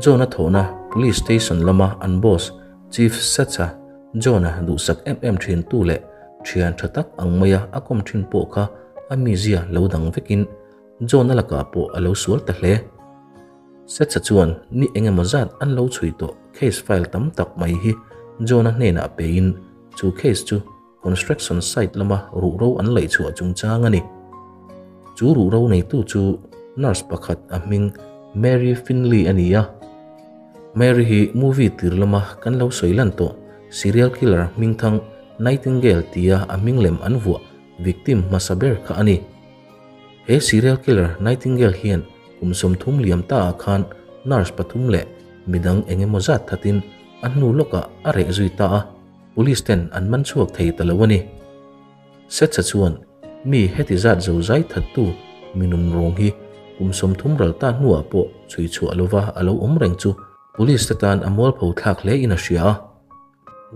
John-a thawhna Police Station lama an boss Chief Setsa John-a duhsak em em thin tu leh thian tha tak ang maia a kawm thin pawh kha a mizia lo dang vekin John-a lakah pawh a lo sual ta hle. Setsa chuan ni engemaw zat an lo chhui tawh case file tam tak mai hi John-a hnenah pein chu case chu construction site lama ruhro an laih chhuah chungchang a ni. Chu ruhro neitu chu nurse pakhat a hming Mary Finley a ni a. Mary hi movie tir lama kan lo sawi lan tawh serial killer hmingthang Nightingale tia a hming lem an vuah victim hmasa ber kha a ni. He serial killer Nightingale hian kum 30 liam ta ah khan nurse pathum leh midang engemaw zat thatin a hnu lawkah a reh zui ta a. Police ten an man chhuak thei ta lo a ni. Setsa chuan mi heti zat zo zai thattu mi nun rawng hi kum 30 ral ta hnuah pawh chhui chhuah lova a lo awm reng chu Police te tan a mualpho thlak hle in a hria a.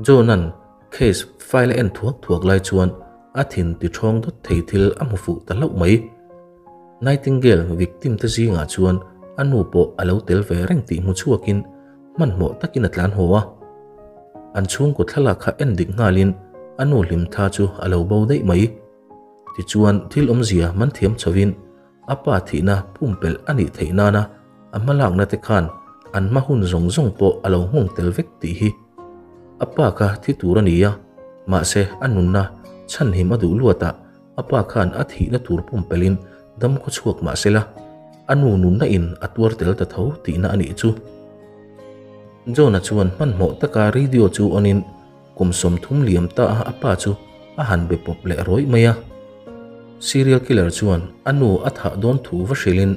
John-a'n case file a en thuak thuak lai chuan a thin ti thawng dawt thei thil a hmu fuh ta hlauh mai. Nightingale victim te zingah chuan a nu pawh a lo tel ve reng tih hmu chhuakin hmanhmawh takin a tlan haw a. An chhungkaw thlalak kha en dik nghalin a nu hlim tha chu a lo bo daih mai. Tichuan thil awmzia man thiam chhovin a pa thihna pumpelh a nih theih nana a hmalakna te khan an hma hun zawng zawng pawh a lo nghawng tel vek tih hi. A pa kha thi tur a ni a, mahse a nunna chhanhim a duh luatah a pa khan a thihna tur pumpelhin dam khaw chhuak mah se la, a nu nunna in a tuar tel ta tho tihna a nih chu. John-a chuan hmanhmawh taka radio chu on in kum 30 liam ta a a pa chu a han be pawp leh rawih mai a. Serial killer chuan a nu a thah dawn thu va hrilhin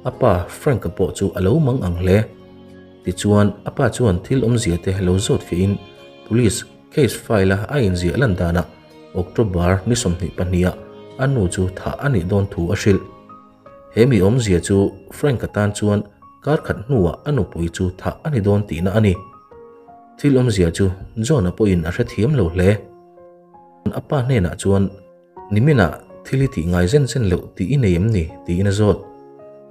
a pa Frank-a pawh chu a lo mang ang hle. Tichuan a pa chuan thil awmzia te lo zawt fiahin police case file-a a inziah lan danah October ni 22 ah a nu chu thah a nih dawn thu a hrilh. He mi awmzia chu Frank-a tan chuan kar khat hnuah a nupui chu thah a ni dawn tihna a ni. Thil awmzia chu John-a pawhin a hrethiam lo hle. A pa hnenah chuan niminah thil i tih ngai zen zen loh tih i nei em ni tiin a zawt.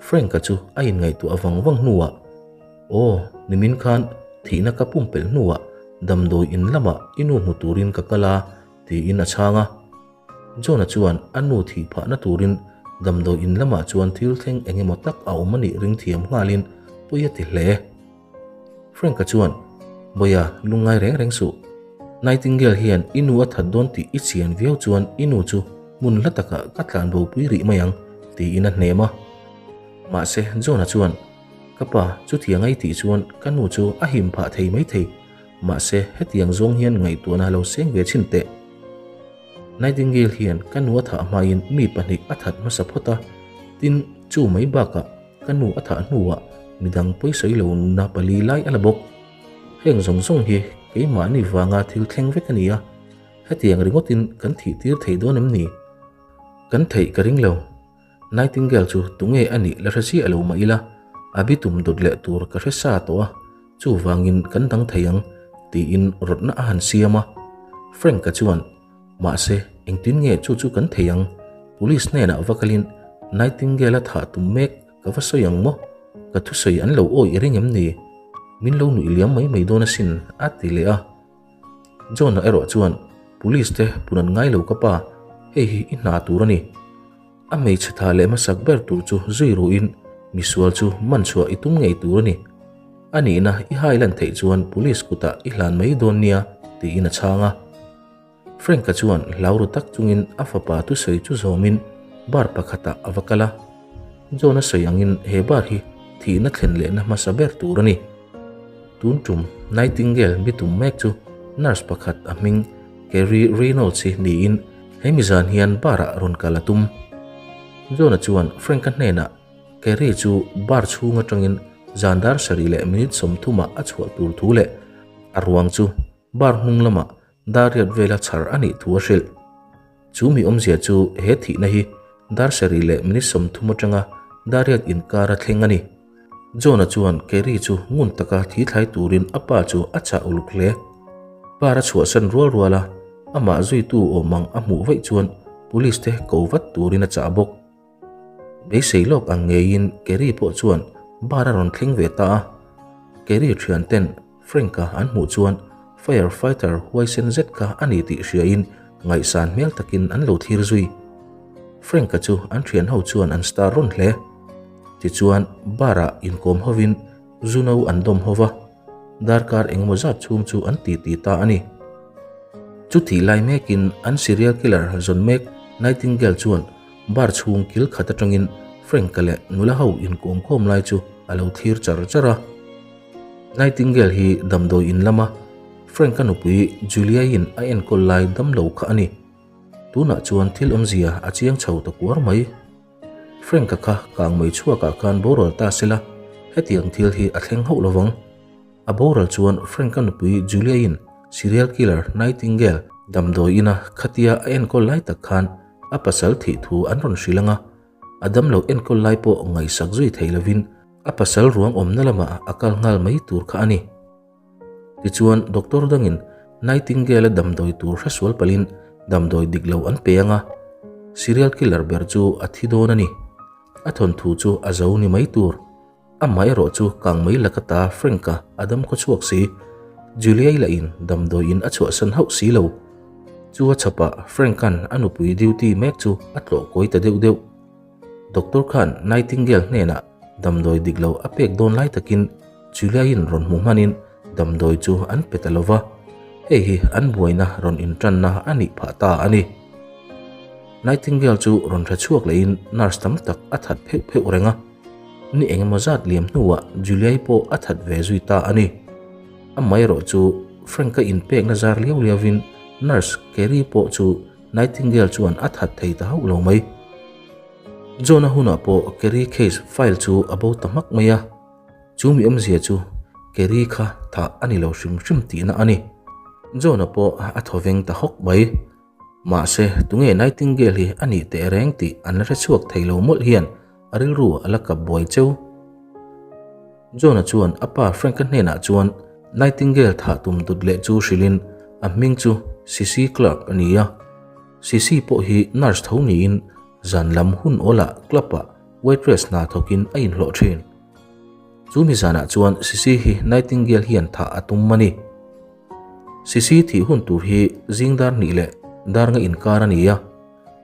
Frank-a chu a inngaihtuah vang vang hnuah, Aw, nimin khan thihna ka pumpelh hnuah damdawi in lamah i nu hmu turin ka kal a tiin a chhang a. John-a chuan a nu thih phahna turin damdawi in lamah chuan thil thleng eng emaw tak a awm a nih ring thiam nghalin pawi a ti hle. Frank-a chuan, Bawia, lungngai reng reng suh. Nightingale hian i nu a that dawn tih i chian viau chuan i nu chu hmun hla takah ka tlan bo pui rih mai ang, tiin a hnem a. Mahse, John-a chuan, Ka pa, chutiang ai tih chuan ka nu chu a him phah thei mai thei. Mahse, hetiang zawng hian ngaihtuahna lo seng ve chhin teh. Nightingale hian ka nu a thah hmain mi pahnih a that hmasa phawt a, tin, chu mai bakah ka nu a thah hnuah midang pawisawi lo nunna pali lai a la bawk. Heng zawng zawng hi keimahni vanga thil thleng vek a ni a, hetiang ringawtin kan thih tir thei dawn em ni? Kan theih ka ring lo. Nightingale chu tunge a nih la hre chiah lo mah ila, a bitum dawt leh tur ka hre sa tawh a, chuvangin kan dang thei ang, tiin rawtna a han siam a. Frank-a chuan, Mahse, engtin nge chu chu kan thei ang? Police hnenah va kalin Nightingale-a thah tum mek ka va sawi ang maw? Ka thusawi an lo awih i ring em ni? Min lo nuih liam mai mai dawn asin, a ti leh a. John-a erawh chuan, Police te pun an ngai lo ka pa, hei hi i hna tur a ni. A hmeichhe tha leh hmasak ber tur chu zui ruhin misual chu man chhuah i tum ngei tur a ni. A nihna i hai lan theih chuan police kutah i hlan mai dawn nia, tiin a chhang a. Frank-a chuan hlau ru tak chungin a fapa thusawi chu zawmin bar pakhatah a va kal a. John-a sawi angin he bar hi thihna thlen lehna hmasa ber tur a ni. Tun tum Nightingale mi tum mek chu nurse pakhat a hming Kerry Reynolds hi niin he mi zan hian bar-ah rawn kal a tum. John-a chuan Frank-a hnenah Kerry chu bar chhung atangin zan dar 7 leh minute 30 ah a chhuah tur thu leh a ruang chu bar hnung lamah dar riat vela chhar a nih thu a hrilh. Chu mi awmzia chu he thihna hi dar 7 leh minute 30 atanga dar riat inkar a thleng a ni. John-a chuan Kerry chu ngun taka thi thlai turin a pa chu a chah uluk hle. Bar a chhuahsan rual rual a, amah zuitu awm ang a hmuh vaih chuan police te ko vat turin a chah bawk. Beisei lawk ang ngeiin Kerry pawh chuan bar a rawn thleng ve ta a. Kerry thian ten Frank-a an hmuh chuan fire fighter huaisen zet kha a ni tih hriain ngaihsan hmel takin an lo thlir zui. Frank-a chu an thian ho chuan an star rawn hle. Tichuan bar-ah inkawm hovin zu no an dawm ho va, darkar engemaw zat chhung chu an titi ta a ni. Chutih lai mekin an serial killer zawn mek Nightingale chuan bar chhung kil khat atangin Frank-a leh nula ho inkawm khawm lai chu a lo thlir char char a. Nightingale hi damdawi in lama Frank-a nupui Julia-in a enkawl lai damlo kha a ni. Tunah chuan thil awmzia a chiang chho ta kuar mai. Frank-a kha kang mai chhuakah khan boral ta sela, hetiang thil hi a thleng hauh lovang. A boral chuan Frank-a nupui Julia-in serial killer Nightingale damdawi ina khatia a enkawl lai tak khan a pasal thih thu an rawn hrilh ang a, a damlo enkawl lai pawh ngaihsak zui thei lovin a pasal ruang awmna lamah a kal nghal mai tur kha a ni. Tichuan doctor dangin Nightingale-a damdawi tur hresual palhin damdawi dik lo an pe ang a, serial killer ber chu a thi dawn a ni. A thawnthu chu a zo ni mai tur. Amah erawh chu kang mai laka ta Frank-a a dam khaw chhuak si. Julia-i lahin damdawiin a chhuahsan hauh si lo. Chu a chhapah Frank-a'n a nupui duty mek chu a tlawh kawi ta deuh deuh. Doctor khan Nightingale hnenah damdawi dik lo a pek dawn lai takin Julia-in rawn hmu hmanin damdawi chu an pe ta lo va, hei hi an buaina rawn intanna a nih phah ta a ni. Nightingale chu rawn hre chhuak lehin nurse tam tak a that pheuh pheuh reng a, ni engemaw zat liam hnuah Julia-i pawh a that ve zui ta a ni. Amaherawh chu Frank-a inpekna zar liau liauin nurse Carrie pawh chu Nightingale chuan a that thei ta hauh lo mai. John-a hunah pawh Kerry case file chu a bo ta hmak mai a, chu mi awmzia chu Kerry kha thah a ni lo hrim hrim tihna a ni. John-a pawh a thaw veng ta hawk mai. Mahse, tunge Nightingale hi a nih teh reng tih an la hre chhuak thei lo mawlh hian a rilru a la kap buai cheu. John-a chuan a pa Frank-a hnenah chuan Nightingale thah tum dut leh chu hrilhin a hming chu Sissy Clark a ni a. Sissy pawh hi nurse tho niin zan lam hun awlah club-ah waitress hna thawkin a inhlawh thin. Chu mi zanah chuan Sissy hi Nightingale hian thah a tum a ni. Sissy thih hun tur hi zing dar hnih leh dar nga inkar a ni a.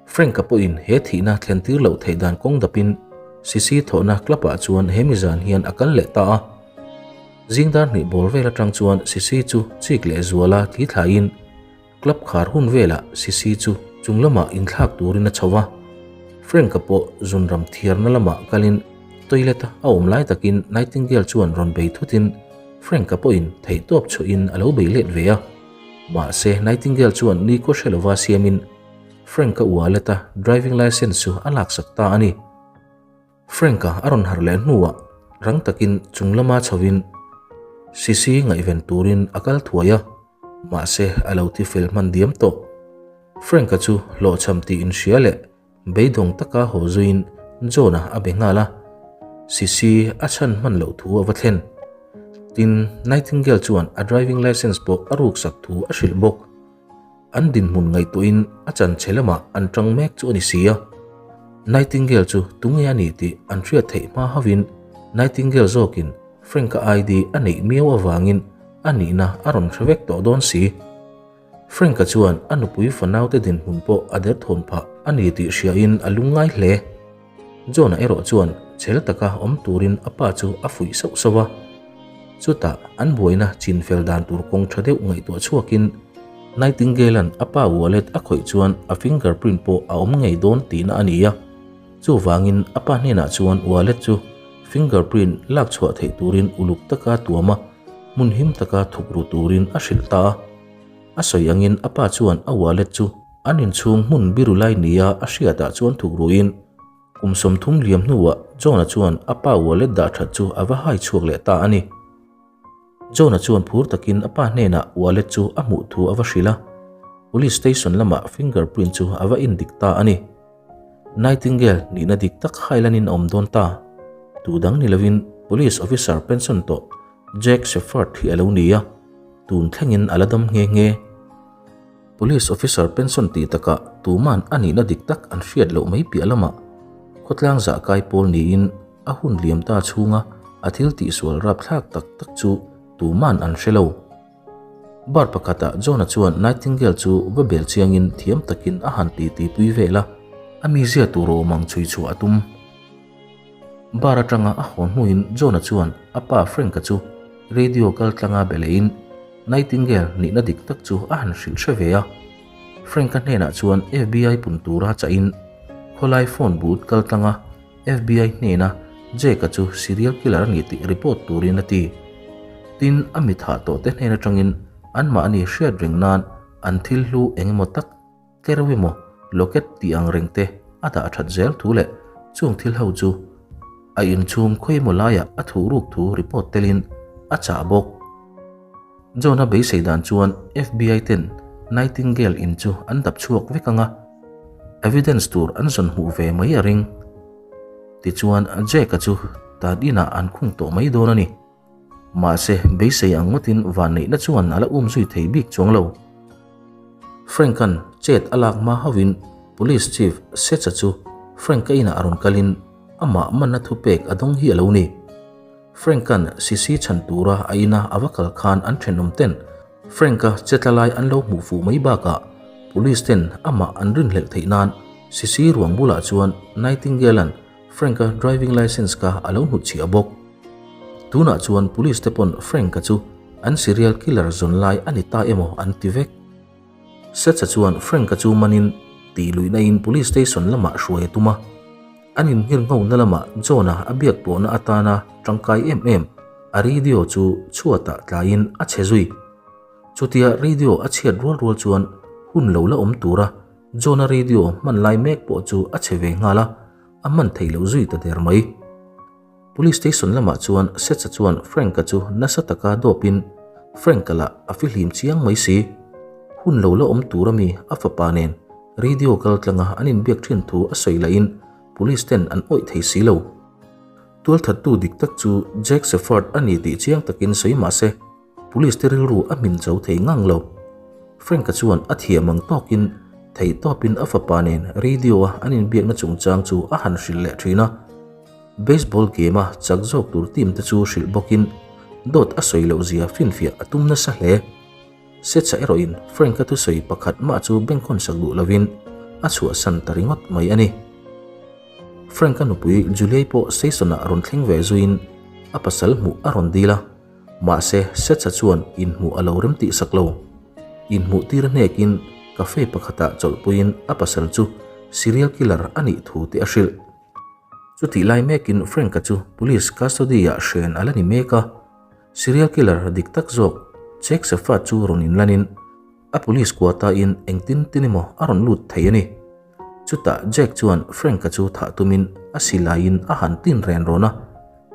Frank-a pawhin he thihna thlen tir loh theih dan kawng dapin Sissy thawhna club-ah chuan he mi zan hian a kal leh ta a. Zing dar hnih bawr vel atang chuan Sissy chu chik leh zuala thi thlaiin club khar hun velah Sissy chu chung lamah inthlak turin a chho a. Frank-a pawh zunram thiarna lamah kalin toilet-a a awm lai takin Nightingale chuan rawn bei thutin Frank-a pawhin theihtawp chhuahin a lo bei let ve a. Mahse Nightingale chuan ni kaw hre lova siamin Frank-a wallet-a driving licence chu a laksak ta a ni. Frank-a a rawn harh leh hnuah rang takin chung lama chhoin Sisi ngaihven turin a kal thuai a, mahse a lo thi fel hman diam tawh. Frank-a chu hlawhchham tih inhria leh beidawng taka haw zuiin John-a a be nghal a, Sisi a chhan hman loh thu a va thlen. Tin, Nightingale chuan a driving licence pawh a ruksak thu a hrilh bawk. An dinhmun ngaihtuahin a chanchhe lamah an tang mek chu a ni si a. Nightingale chu tunge a ni tih an hriat theih hma hauhin Nightingale zawkin Frank-a ID a neih miau avangin a nihna a rawn hre vek tawh dawn si. Frank-a chuan a nupui fanaute dinhmun pawh a derthawn phah a ni tih hriain a lungngai hle. John-a erawh chuan chhel taka awm turin a pa chu a fuih sauh sauh a. Chutah an buaina chin fel dan tur kawng tha deuh ngaihtuah chhuakin Nightingale-a'n a pa wallet a khawih chuan a fingerprint pawh a awm ngei dawn tihna a ni a. Chuvangin a pa hnenah chuan wallet chu fingerprint lak chhuah theih turin uluk taka tuam a, hmun him taka thuk ru turin a hrilh ta a. A sawi angin a pa chuan a wallet chu an inchhung hmun biru lai nia a hriatah chuan thuk ruin kum 30 liam hnuah John-a chuan a pa wallet dah that chu a va hai chhuak leh ta a ni. John-a chuan phur takin a pa hnenah wallet chu a hmuh thu a va hrilh a, police station lamah fingerprint chu a va indik ta a ni. Nightingale nihna dik tak hailanin a awm dawn ta. Tu dang ni lovin police officer pension tawh Jack Shepherd hi a lo ni a, tun thlengin a la dam nghe nghe. Police officer pension tih takah tuman a nihna dik tak an hriat loh mai piah lamah khawtlang zah kai pawl niin a hun liam ta chhunga A thil tihsual rapthlak tak tak chu tuman an hre lo. Bar pakhatah John-a chuan Nightingale chu va bel chiangin thiam takin a han titi pui vel a, a mizia tur awm ang chhui chhuah a tum. Bar atanga a haw hnuin John-a chuan a pa Frank-a chu radio kal tlanga be lehin Nightingale nihna dik tak chu a han hrilh hre ve a. Frank-a hnenah chuan FBI pun tura chahin khawlai phone booth kal tlanga FBI hnena Jake-a chu serial killer a ni tih report turin a ti. Tin, a mi thah tawhte hnen atangin anmahni hriat reng nan an thil hlu eng emaw tak tlereuh emaw locket tih ang reng te a dah that zel thu leh chung thil ho chu a inchhung khawi emaw laiah a thuh ruk thu report telin a chah bawk. John-a beisei dan chuan FBI ten Nightingale in chu an dap chhuak vek ang a, evidence tur an zawn hmuh ve mai a ring. Tichuan Jake-a chu tan inah an khung tawh mai dawn a ni. Mahse beisei ang ngawtin vanneihna chuan a la um zui thei bik chuang lo. Frank-a'n chet a lak hma hauhin Police Chief Setch-a chu Frank-a inah a rawn kalin amah manna thupek a dawng hi a lo ni. Frank-a'n Sisi chhan tura a ina a va kal khan an thenawm ten Frank-a chetla lai an lo hmuh fuh mai bakah Police ten amah an rinhlelh theih nan Sisi ruang bulah chuan Nightingale-a'n Frank-a driving licence kha a lo hnutchhiah bawk. Tunah chuan Police te pawn Frank-a chu an serial killer zawn lai a ni ta emaw an ti vek. Setsa chuan Frank-a chu manin tih luihna in Police station lamah hruai a tum a. An innghirnghona lamah John-a a biak pawhna atana tangkai em em a radio chu chhuatah tlaiin a chhe zui. Chutia radio a chhiat rual rual chuan hun lo la awm tura John-a radio hman lai mek pawh chu a chhe ve nghal a, a hman theih loh zui ta der mai. Police station lamah chuan Setsa chuan Frank-a chu nasa taka dawpin Frank-a lah a fihlim chiang mai si. Hun lo la awm tur ami a fapa nen radio kal tlanga an inbiak thin thu a sawi lahin police ten an awih thei si lo. Tualthattu dik tak chu Jack Shepherd a ni tih chiang takin sawi mah se Police te rilru a hmin cho thei ngang lo. Frank-a chuan a thiam ang tawkin theih tawpin a fapa nen radio-a an inbiakna chungchang chu a han hrilh leh thin a. Baseball game-a chak zawk tur team te chu hrilh bawkin dawt a sawi loh zia finfiah a tum nasa hle. Setsa erawhin Frank-a thusawi pakhat mah chu bengkhawn sak duh lovin a chhuahsan ta ringawt mai a ni. Frank-a nupui Julie pawh station-ah rawn thleng ve zuiin a pasal hmuh a rawn dil a. Mahse, Setsa chuan inhmuh a lo rem tih sak lo. Inhmuh tir hnekin cafe pakhatah chawlhpuiin a pasal chu serial killer a nih thu te a hrilh. Chutih lai mekin Frank-a chu police custody-ah hren a la ni mek a. Serial killer dik tak zawk Jack Shepherd chu rawn inlanin a police kuata-in engtin tin emaw a rawn lut thei a ni. Chutah Jack chuan Frank-a chu thah tumin a silaiin a han tin ren rawn a,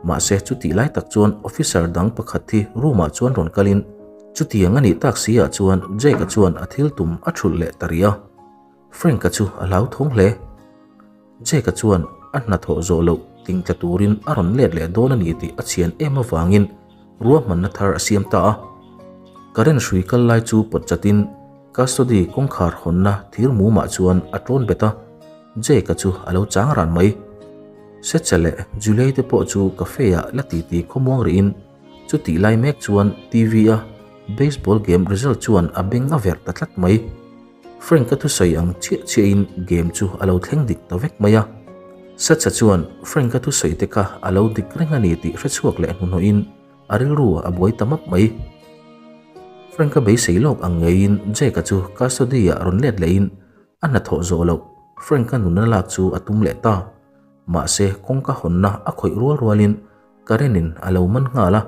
mahse chutih lai tak chuan officer dang pakhat hi room-ah chuan rawn kalin chutiang a nih tak si ah chuan Jack-a chuan a thil tum a thulh leh ta rih a. Frank-a chu a hlauthawng hle. Jack-a chuan a hnathawh zawh loh tingtla turin a rawn let leh dawn a ni tih a chhian em avangin ruahmanna thar a siam ta a. Current hrui kal lai chu pawt chatin Custody kawngkhar hawnna thir mumah chuan a tawn bet a, Jake-a chu a lo chang ran mai. Setcha leh Julie te pawh chu cafe-ah la titi khawmuang rihin chutih lai mek chuan TV-a baseball game result chuan a beng a verh ta tlat mai. Frank-a thusawi ang chiah chiahin game chu a lo thleng dik ta vek mai a. Setcha chuan Frank-a thusawi te kha a lo dik reng a ni tih hrechhuak leh hnuhnawhin A rilru a buai ta map mai. Frank-a beisei lawk ang ngeiin Jake-a chu custody-ah rawn let lehin a hnathawh zawh loh Frank-a nuna lak chu a tum leh ta. Mahse, kawngka hawnna a khawih rual rualin Karen-in a lo man nghal a,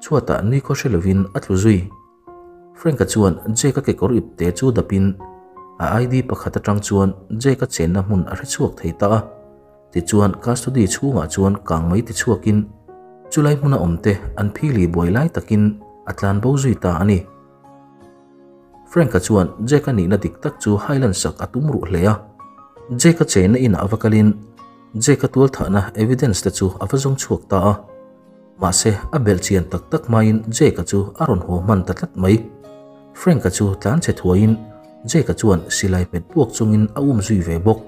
chhuatah nui khaw hre lovin a tlu zui. Frank-a chuan Jake-a kekawr ipte chu dapin a ID pakhat atang chuan Jake-a chenna hmun a hre chhuak thei ta a. Tichuan custody chhungah chuan kang mai ti chhuakin chulai hmuna awmte an phili buai lai takin a tlan bo zui ta a ni. Frank-a chuan Jack-a nihna dik tak chu Highland sak a tum ruh hle a. Jack-a chenna inah a va kalin Jack-a tualthahna evidence te chu a va zawng chhuak ta a. Mahse a belh chian tak tak hmain Jack-a chu a rawn haw hman ta tlat mai. Frank-a chu tlan chhe thuaiin Jack-a chuan silai hmet puak chungin a um zui ve bawk.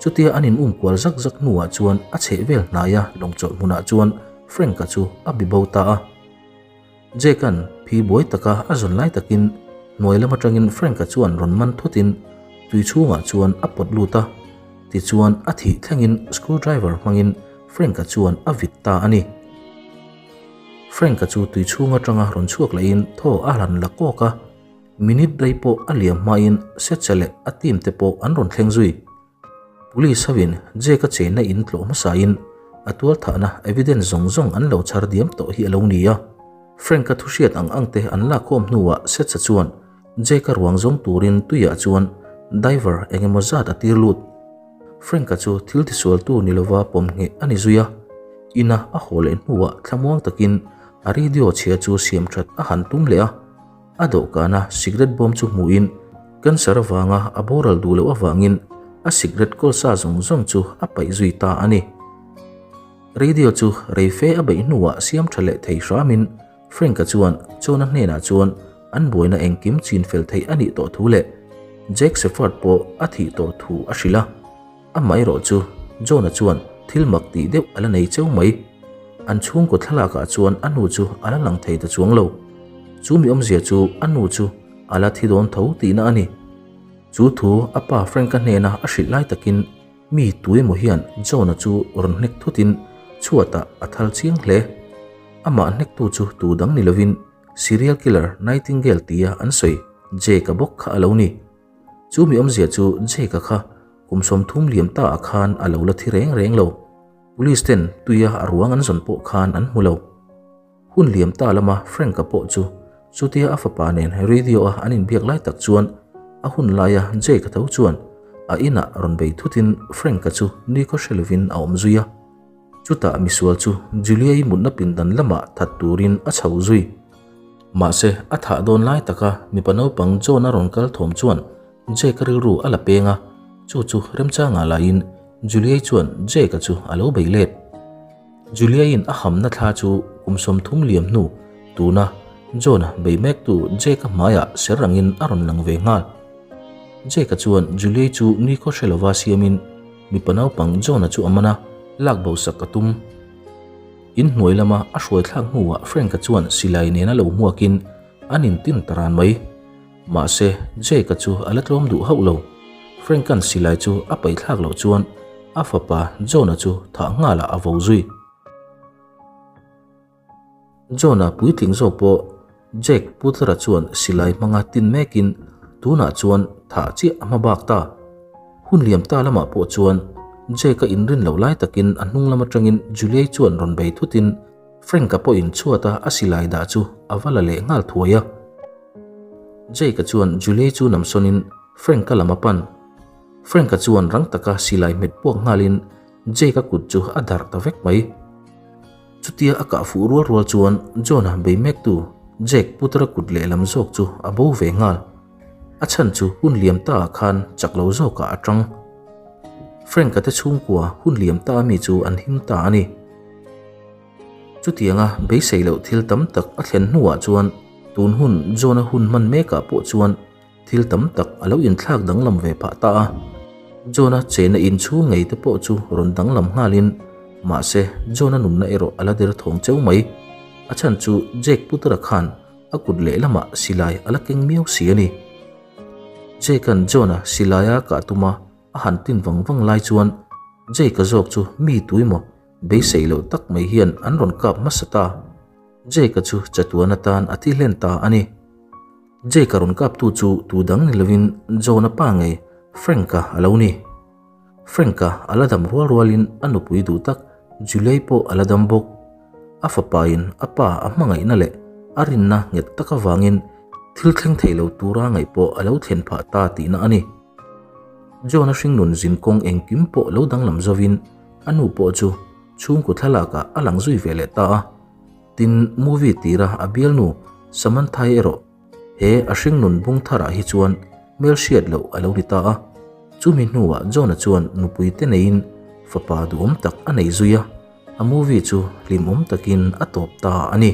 Chutia an in um kual zak zak hnuah chuan a chheh vel hnaia lawng chawlh hmunah chuan Frank-a chu a bi bo ta a. Jake-a'n phi buai taka a zawn lai takin hnuai lam atangin Frank-a chuan rawn man thutin tui chhungah chuan a pawt lut a. Tichuan a thih thlengin screwdriver hmangin Frank-a chuan a vit ta a ni. Frank-a chu tui chhung atanga rawn chhuak lehin thaw a han la kawk a, minute rei pawh a liam hmain Setcha leh a team te pawh an rawn thleng zui. Police hoin Jake-a chenna in tlawh hmasain a tualthahna evidence zawng zawng an lo chhar diam tawh hi a lo ni a. Frank-a thuhriat ang ang te an lakkhawm hnuah Setcha chuan Jake-a ruang zawng turin tuiah chuan diver eng emaw zat a tir lut. Frank-a chu thil tisualtu ni lova pawm ngheh a ni zui a, ina a haw leh hnuah thlamuang takin a radio chhia chu siam that a han tum leh a, a dawhkana cigarette bawm chu hmuhin cancer avanga a boral duh loh avangin a cigarette kawl sa zawng zawng chu a paih zui ta a ni. Radio chu rei fe a beih hnuah siam tha leh thei hramin Frank-a chuan John-a hnenah chuan an buaina engkim chin fel theih a nih tawh thu leh Jack Shepherd pawh a thih tawh thu a hrilh a. Amaherawh chu John-a chuan thil mak tih deuh a la nei cheu mai. An chhungkaw thlalakah chuan a nu chu a la lang thei ta chuang lo. Chu mi awmzia chu a nu chu a la thi dawn tho tihna a ni. Chu thu a pa Frank-a hnena a hrilh lai takin Mi tuemaw hian John-a chu rawn hnek thutin chhuatah a thal chiang hle. Amah hnektu chu tu dang ni lovin serial killer Nightingale tia an sawi Jake-a bawk kha a lo ni. Chu mi awmzia chu Jake-a kha kum 30 liam ta ah khan a lo la thi reng reng lo. Police ten tuia a ruang an zawn pawh khan an hmu lo. Hun liam ta lama Frank-a pawh chu chutia a fapa nen radio-a an inbiak lai tak chuan a hun laia Jake-a tho chuan a inah rawn bei thutin Frank-a chu nikhaw hre lovin a awm zui a. Chutah misual chu Julia-i mutna pindan lamah that turin a chho zui. Mahse, a thah dawn lai taka mipa naupang John-a rawn kal thawm chuan Jake-a rilru a la peng a, chu chu remchangah laiin Julia-i chuan Jake-a chu a lo bei let. Julia-in a hamna thla chu kum 30 liam hnu tuna John-a bei mektu Jake-a hmaiah ser angin a rawn lang ve nghal. Jake-a chuan Julia-i chu nikhaw hre lova siamin mipa naupang John-a chu a man a, lak bo sak a tum. In hnuai lama a hruai thlak hnuah Frank-a chuan silai nena lo hmuakin an intin ta ran mai. Mahse, Jake-a chu a la tlawm duh hauh lo. Frank-a'n silai chu a paih thlak loh chuan a fapa John-a chu thah nghalah a vo zui. John-a puitling zawk pawh Jake Putler-a chuan silai hmanga tin mekin tunah chuan thah chiah a hma bak ta. Hun liam ta lamah pawh chuan Jake-a inrin loh lai takin a hnung lam atangin Julie chuan rawn bei thutin Frank-a pawhin chhuata a silai dah chu a va la leh nghal thuai a. Jake-a chuan Julie chu namsawnin Frank-a lam a pan. Frank-a chuan rang taka silai hmet puak nghalin Jake-a kut chu a darh ta vek mai. Chutia a kah fuh rual rual chuan John-a bei mektu Jake putara kut lehlam zawk chu a bo ve nghal. A chhan chu hun liam ta ah khan chak lo zawkah a tang. Frank-a te chhungkua hun liam ta ami chu an him ta a ni. Chutianga beisei loh thil tam tak a thlen hnuah chuan tun hun John-a hun hman mekah pawh chuan thil tam tak a lo inthlak danglam ve phah ta a. John-a chena inchhung ngei te pawh chu rawn danglam nghalin mahse John-a nunna erawh a la der thawng cheu mai. A chhan chu Jake Putara khan a kut lehlamah silai a la keng miau si a ni. Jake-a'n John-a silaia kah tuma a han tin vang vang lai chuan Jake-a zawk chu mi tuimaw Beisei loh tak mai hian an rawn kap hmasa ta. Jake-a chu chatuan atan a thi hlen ta a ni. Jake-a rawn kaptu chu tu dang ni lovin John-a pa ngei Frank-a a lo ni. Frank-a a la dam rual rualin a nupui duh tak Julie pawh a la dam bawk. A fapain a pa a hmangaihna leh a rinna nghet tak avangin thil thleng thei lo tura ngaih pawh a lo thlen phah ta tihna a ni. John-a hringnun zin kawng engkim pawh lo danglam zovin A nu pawh chu chhungkaw thlalakah a lang zui ve leh ta a, tin movie tira a bialnu Samantha-i erawh he a hringnun bung tharah hi chuan hmelhriat loh a lo ni ta a. Chumi hnuah John-a chuan nupui te neiin fapa duhawm tak a nei zui a, a movie chu hlimawm takin a tawp ta a ni.